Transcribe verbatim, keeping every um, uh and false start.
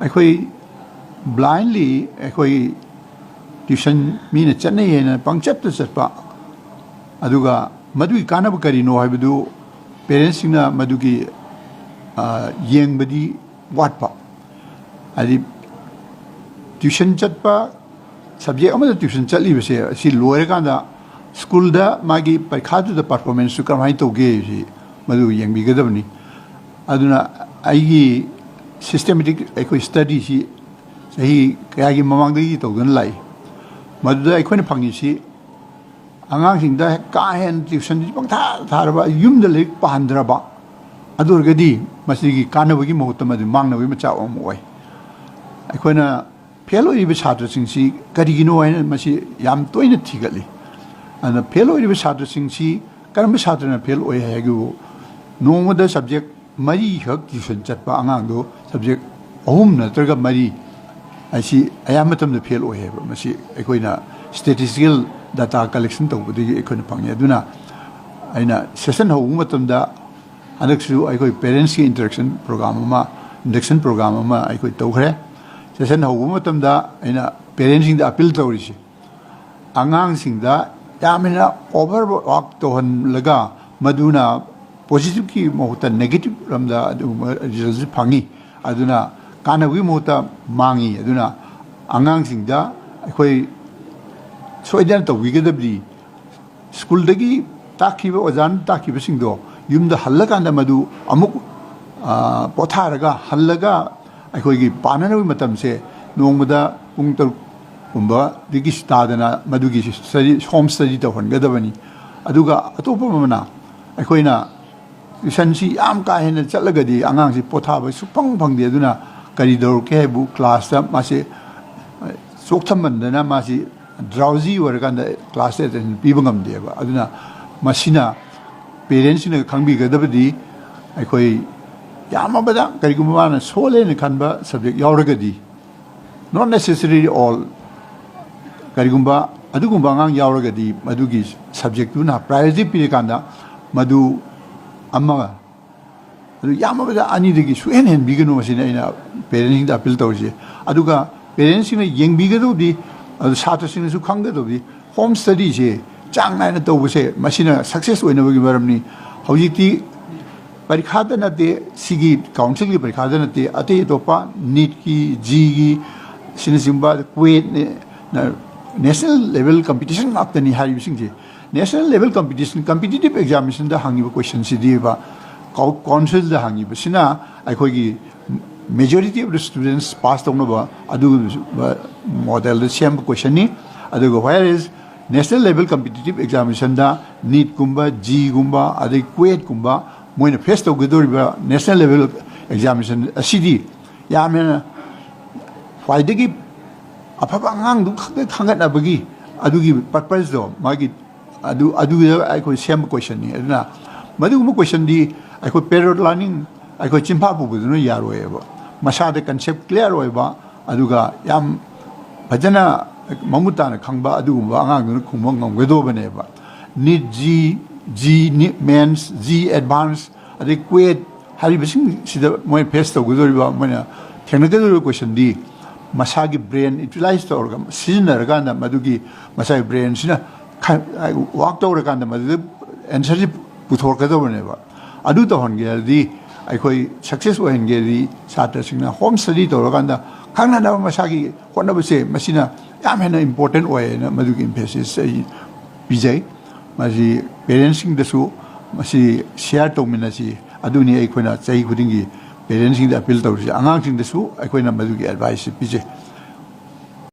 ꯑꯩꯈꯣꯏ blindly ꯑꯩꯈꯣꯏ tuition ꯃꯤꯅ ꯆꯠꯅꯩ ꯍꯥꯏꯅ ꯄꯪꯆꯠꯇ ꯆꯠꯄ, ꯑꯗꯨꯒ ꯃꯗꯨꯒꯤ ꯀꯥꯟꯅꯕ ꯀꯔꯤꯅꯣ ꯍꯥꯏꯕꯗꯨ parents ꯁꯤꯡꯅ ꯃꯗꯨꯒꯤ, ꯑ, ꯌꯦꯡꯕꯗꯤ ꯋꯥꯠꯄ꯫ ꯍꯥꯏꯗꯤ tuition ꯆꯠꯄ, subject ꯑꯃꯗ tuition ꯆꯠꯂꯤꯕꯁꯦ ꯑꯁꯤ ꯂꯣꯏꯔꯀꯥꯟꯗ school ꯗ ꯃꯥꯒꯤ ꯄꯔꯤꯈꯥꯗꯨꯗ performance ꯁꯨ ꯀꯔꯝꯍꯥꯏꯅ ꯇꯧꯒꯦ ꯍꯥꯏꯕꯁꯤ ꯃꯗꯨ ꯌꯦꯡꯕꯤꯒꯗꯕꯅꯤ꯫ ꯑꯗꯨꯅ ꯑꯩꯒꯤ systematic ꯑꯩꯈꯣꯏ study ꯁꯤ ꯆꯍꯤ ꯀꯌꯥꯒꯤ ꯃꯃꯥꯡꯗꯒꯤ ꯇꯧꯗꯨꯅ ꯂꯥꯛꯏ꯫ ꯃꯗꯨꯗ ꯑꯩꯈꯣꯏꯅ ꯐꯪꯉꯤꯁꯤ ꯑꯉꯥꯡꯁꯤꯡꯗ ꯀꯥ ꯍꯦꯟꯅ tuition ꯁꯤ ꯄꯪꯊꯥ ꯊꯥꯔꯕ, ꯌꯨꯝꯗ ꯂꯥꯏꯔꯤꯛ ꯄꯥꯍꯟꯗ꯭ꯔꯕ, ꯑꯗꯨ ꯑꯣꯏꯔꯒꯗꯤ ꯃꯁꯤꯒꯤ ꯀꯥꯟꯅꯕꯒꯤ ꯃꯍꯨꯠꯇ ꯃꯗꯨ ꯃꯥꯡꯅꯕꯒꯤ ꯃꯆꯥꯛ ꯑꯃ ꯑꯣꯏ꯫ ꯑꯩꯈꯣꯏꯅ fail ꯑꯣꯏꯔꯤꯕ ꯁꯥꯇ꯭ꯔꯁꯤꯡꯁꯤ ꯀꯔꯤꯒꯤꯅꯣ ꯍꯥꯏꯅ ꯃꯁꯤ ꯌꯥꯝ ꯇꯣꯏꯅ ꯊꯤꯒꯠꯂꯤ꯫ ꯑꯗꯨꯅ fail ꯑꯣꯏꯔꯤꯕ ꯁꯥꯇ꯭ꯔꯁꯤꯡꯁꯤ ꯀꯔꯝꯕ ꯁꯥꯇ꯭ꯔꯅ fail ꯑꯣꯏ ꯍꯥꯏꯕꯨ, ꯅꯣꯡꯃꯗ subject ꯃꯔꯤꯈꯛ tuition ꯆꯠꯄ ꯑꯉꯥꯡꯗꯣ subject ꯑꯍꯨꯝ ꯅꯠꯇ꯭ꯔꯒ ꯃꯔꯤ ꯑꯁꯤ ꯑꯌꯥꯝꯕ ꯃꯇꯝꯗ fail ꯑꯣꯏ ꯍꯥꯏꯕ ꯃꯁꯤ ꯑꯩꯈꯣꯏꯅ statistical data collection ꯇꯧꯕꯗꯒꯤ ꯑꯩꯈꯣꯏꯅ ꯐꯪꯉꯤ꯫ ꯑꯗꯨꯅ ꯑꯩꯅ session ꯍꯧꯕ ꯃꯇꯝꯗ ꯍꯟꯗꯛꯁꯨ ꯑꯩꯈꯣꯏ parents ꯀꯤ interaction program ꯑꯃ, induction program ꯑꯃ ꯑꯩꯈꯣꯏ ꯇꯧꯈ꯭ꯔꯦ꯫ Session ꯍꯧꯕ ꯃꯇꯝꯗ ꯑꯩꯅ parents ꯁꯤꯡꯗ appeal ꯇꯧꯔꯤꯁꯤ, ꯑꯉꯥꯡꯁꯤꯡꯗ ꯌꯥꯝ ꯍꯦꯟꯅ overwork ꯇꯧꯍꯜꯂꯒ ꯃꯗꯨꯅ positive ꯀꯤ ꯃꯍꯨꯠꯇ negative ꯂꯝꯗ ꯑꯗꯨꯒꯨꯝꯕ result ꯁꯤ ꯐꯪꯉꯤ꯫ ꯑꯗꯨꯅ ꯀꯥꯟꯅꯕꯒꯤ ꯃꯍꯨꯠꯇ ꯃꯥꯡꯉꯤ꯫ ꯑꯗꯨꯅ ꯑꯉꯥꯡꯁꯤꯡꯗ ꯑꯩꯈꯣꯏ ꯁꯣꯏꯗꯅ ꯇꯧꯕꯤꯒꯗꯕꯗꯤ school ꯗꯒꯤ ꯇꯥꯛꯈꯤꯕ, ꯑꯣꯖꯥꯅ ꯇꯥꯛꯈꯤꯕꯁꯤꯡꯗꯣ ꯌꯨꯝꯗ ꯍꯜꯂꯀꯥꯟꯗ ꯃꯗꯨ ꯑꯃꯨꯛ, ꯑ, ꯄꯣꯊꯥꯔꯒ ꯍꯜꯂꯒ ꯑꯩꯈꯣꯏꯒꯤ ꯄꯥꯅꯅꯕꯒꯤ ꯃꯇꯝꯁꯦ ꯅꯣꯡꯃꯗ ꯄꯨꯡ ꯇꯔꯨꯛ ꯀꯨꯝꯕꯗꯒꯤ ꯇꯥꯗꯅ ꯃꯗꯨꯒꯤ study, home study ꯇꯧꯍꯟꯒꯗꯕꯅꯤ꯫ ꯑꯗꯨꯒ ꯑꯇꯣꯞꯄ ꯑꯃꯅ ꯑꯩꯈꯣꯏꯅ tuition ꯁꯤ ꯌꯥꯝ ꯀꯥ ꯍꯦꯟꯅ ꯆꯠꯂꯒꯗꯤ ꯑꯉꯥꯡꯁꯤ ꯄꯣꯊꯥꯕ ꯁꯨꯛꯐꯪ ꯐꯪꯗꯦ꯫ ꯑꯗꯨꯅ ꯀꯔꯤ ꯇꯧꯔꯛꯀꯦ ꯍꯥꯏꯕꯨ class ꯇ ꯃꯥꯁꯤ, ꯑ, ꯆꯣꯛꯊꯃꯟꯗꯅ ꯃꯥꯁꯤ drowsy ꯑꯣꯏꯔꯀꯥꯟꯗ class ꯇ attention ꯄꯤꯕ ꯉꯝꯗꯦꯕ꯫ ꯑꯗꯨꯅ ꯃꯁꯤꯅ parents ꯁꯤꯡꯅ ꯈꯪꯕꯤꯒꯗꯕꯗꯤ ꯑꯩꯈꯣꯏ ꯌꯥꯝꯃꯕꯗ ꯀꯔꯤꯒꯨꯝꯕ ꯃꯥꯅ ꯁꯣꯜꯂꯦꯅ ꯈꯟꯕ subject ꯌꯥꯎꯔꯒꯗꯤ, not necessarily all, ꯀꯔꯤꯒꯨꯝꯕ ꯑꯗꯨꯒꯨꯝꯕ ꯑꯉꯥꯡ ꯌꯥꯎꯔꯒꯗꯤ ꯃꯗꯨꯒꯤ subject ꯇꯨꯅ priority ꯄꯤꯔꯀꯥꯟꯗ ꯃꯗꯨ ꯑꯃ, ꯑꯗꯨ ꯌꯥꯝꯃꯕꯗ ꯑꯅꯤꯗꯒꯤ ꯁꯨꯛꯍꯦꯟ ꯍꯦꯟꯕꯤꯒꯅꯨ꯫ ꯃꯁꯤꯅ ꯑꯩꯅ ꯄꯦꯔꯦꯟꯁꯤꯡꯗ ꯑꯄꯤꯜ ꯇꯧꯔꯤꯁꯦ꯫ ꯑꯗꯨꯒ ꯄꯦꯔꯦꯟꯁꯁꯤꯡꯅ ꯌꯦꯡꯕꯤꯒꯗꯧꯕꯗꯤ, ꯑꯗꯨ ꯁꯥꯇ꯭ꯔꯁꯤꯡꯅꯁꯨ ꯈꯪꯒꯗꯧꯕꯗꯤ, ꯍꯣꯝ ꯁ꯭ꯇꯗꯤꯁꯦ ꯆꯥꯡ ꯅꯥꯏꯅ ꯇꯧꯕꯁꯦ ꯃꯁꯤꯅ ꯁꯛꯁꯦꯁ ꯑꯣꯏꯅꯕꯒꯤ ꯃꯔꯝꯅꯤ꯫ ꯍꯧꯖꯤꯛꯇꯤ ꯄꯔꯤꯈꯥꯗ ꯅꯠꯇꯦ, ꯁꯤꯒꯤ ꯀꯥꯎꯟꯁꯤꯜꯒꯤ ꯄꯔꯤꯈꯥꯗ ꯅꯠꯇꯦ, ꯑꯇꯩ ꯑꯇꯣꯞꯄ ꯅꯤꯠꯀꯤ, ꯖꯤꯒꯤ, ꯁꯤꯅꯆꯤꯡꯕ ꯀ꯭ꯋꯦꯠꯅꯦ, ꯅꯦꯁꯅꯦꯜ ꯂꯦꯚꯦꯜ ꯀꯝꯄꯤꯇꯤꯁꯟ ꯉꯥꯛꯇꯅꯤ ꯍꯥꯏꯔꯤꯕꯁꯤꯡꯁꯦ꯫ ꯅꯦꯁꯅꯦꯜ ꯂꯦꯚꯦꯜ ꯀꯝꯄꯤꯇꯤꯁꯟ, ꯀꯝꯄꯤꯇꯤꯇꯤꯞ ꯑꯦꯛꯖꯥꯃꯤꯅꯦꯁꯟꯗ ꯍꯪꯉꯤꯕ ꯀꯣꯏꯁꯟꯁꯤꯗꯤꯕ, ꯀꯥꯎ-, ꯀꯥꯎꯟꯁꯤꯜꯗ ꯍꯪꯉꯤꯕꯁꯤꯅ ꯑꯩꯈꯣꯏꯒꯤ majority of the students pass ꯇꯧꯅꯕ ꯑꯗꯨꯒꯨꯝꯕ ꯃꯣꯗꯦꯜꯗ ꯁꯦꯝꯕ ꯀꯣꯏꯁꯟꯅꯤ꯫ ꯑꯗꯨꯒ whereas ꯅꯦꯁꯅꯦꯜ ꯂꯦꯚꯦꯜ ꯀꯝꯄꯤꯇꯤꯇꯤꯞ ꯑꯦꯛꯖꯥꯃꯤꯅꯦꯁꯟꯗ ꯅꯤꯠꯀꯨꯝꯕ, ꯖꯤꯒꯨꯝꯕ, ꯑꯗꯩ ꯀ꯭ꯋꯦꯠꯀꯨꯝꯕ ꯃꯣꯏꯅ ꯐꯦꯁ ꯇꯧꯒꯗꯧꯔꯤꯕ ꯅꯦꯁꯅꯦꯜ ꯂꯦꯚꯦꯜ ꯑꯦꯛꯖꯥꯃꯤꯅꯦꯁꯟ ꯑꯁꯤꯗꯤ ꯌꯥꯝ ꯍꯦꯟꯅ ꯈ꯭ꯋꯥꯏꯗꯒꯤ ꯑꯐꯕ ꯑꯉꯥꯡꯗꯨ ꯈꯛꯇ ꯈꯟꯒꯠꯅꯕꯒꯤ ꯑꯗꯨꯒꯤ ꯄꯔꯄꯁꯇꯣ ꯃꯥꯒꯤ ꯑꯗꯨ, ꯑꯗꯨꯒꯤꯗ ꯑꯩꯈꯣꯏ ꯁꯦꯝꯕ ꯀꯣꯏꯁꯟꯅꯤ꯫ ꯑꯗꯨꯅ ꯃꯗꯨꯒꯨꯝꯕ ꯀꯣꯏꯁꯟꯗꯤ ꯑꯩꯈꯣꯏ ꯄꯦꯔꯣꯠ ꯂꯥꯔꯅꯤꯡ, ꯑꯩꯈꯣꯏ ꯆꯤꯟꯐꯥ ꯄꯨꯕꯗꯨꯅ ꯌꯥꯔꯣꯏꯕ꯫ ꯃꯁꯥꯗ ꯀꯟꯁꯦꯞ ꯀ꯭ꯂꯤꯌꯥꯔ ꯑꯣꯏꯕ, ꯑꯗꯨꯒ ꯌꯥꯝ ꯐꯖꯅ ꯃꯃꯨꯠ ꯇꯥꯅ ꯈꯪꯕ ꯑꯗꯨꯒꯨꯝꯕ ꯑꯉꯥꯡꯗꯨꯅ ꯈꯨꯝꯕ ꯉꯝꯒꯗꯧꯕꯅꯦꯕ꯫ NEET JEE, JEE, NEET mains, JEE advanced, ꯑꯗꯩ ꯀ꯭ꯋꯦꯠ ꯍꯥꯏꯔꯤꯕꯁꯤꯡꯁꯤꯗ ꯃꯣꯏ ꯐꯦꯁ ꯇꯧꯒꯗꯧꯔꯤꯕ, ꯃꯣꯏꯅ ꯊꯦꯡꯅꯒꯗꯧꯔꯤꯕ ꯀꯣꯏꯁꯟꯗꯤ ꯃꯁꯥꯒꯤ ꯕ꯭ꯔꯦꯟ ꯌꯨꯇꯤꯂꯥꯏꯁ ꯇꯧꯔꯒ, ꯁꯤꯖꯤꯟꯅꯔꯀꯥꯟꯗ, ꯃꯗꯨꯒꯤ ꯃꯁꯥꯒꯤ ꯕ꯭ꯔꯦꯟꯁꯤꯅ ꯋꯥꯛ ꯇꯧꯔꯀꯥꯟꯗ ꯃꯗꯨꯗ ꯑꯦꯟꯁꯔꯁꯤ ꯄꯨꯊꯣꯔꯛꯀꯗꯧꯕꯅꯦꯕ꯫ ꯑꯗꯨ ꯇꯧꯍꯟꯒꯦ ꯍꯥꯏꯔꯗꯤ, ꯑꯩꯈꯣꯏ ꯁꯛꯁꯦꯁ ꯑꯣꯏꯍꯟꯒꯦ ꯍꯥꯏꯔꯗꯤ, ꯁꯥꯇ꯭ꯔꯁꯤꯡꯅ ꯍꯣꯝ ꯁ꯭ꯇꯗꯤ ꯇꯧꯔꯀꯥꯟꯗ ꯈꯪꯅꯅꯕ ꯃꯁꯥꯒꯤ ꯍꯣꯠꯅꯕꯁꯦ, ꯃꯁꯤꯅ ꯌꯥꯝ ꯍꯦꯟꯅ ꯏꯝꯄꯣꯔꯇꯦꯟ ꯑꯣꯏꯌꯦꯅ ꯃꯗꯨꯒꯤ ꯏꯝꯐꯦꯁꯤꯁ ꯑꯩ ꯄꯤꯖꯩ꯫ ꯃꯁꯤ ꯄꯦꯔꯦꯟꯁꯁꯤꯡꯗꯁꯨ ꯃꯁꯤ ꯁꯤꯌꯥꯔ ꯇꯧꯃꯤꯟꯅꯁꯤ꯫ ꯑꯗꯨꯅꯤ ꯑꯩꯈꯣꯏꯅ ꯆꯍꯤ ꯈꯨꯗꯤꯡꯒꯤ ꯄꯦꯔꯦꯟꯁꯁꯤꯡꯗ ꯑꯄꯤꯜ ꯇꯧꯔꯤꯁꯦ꯫ ꯑꯉꯥꯡꯁꯤꯡꯗꯁꯨ ꯑꯩꯈꯣꯏꯅ ꯃꯗꯨꯒꯤ ꯑꯦꯗꯚꯥꯏꯁꯁꯤ ꯄꯤꯖꯩ꯫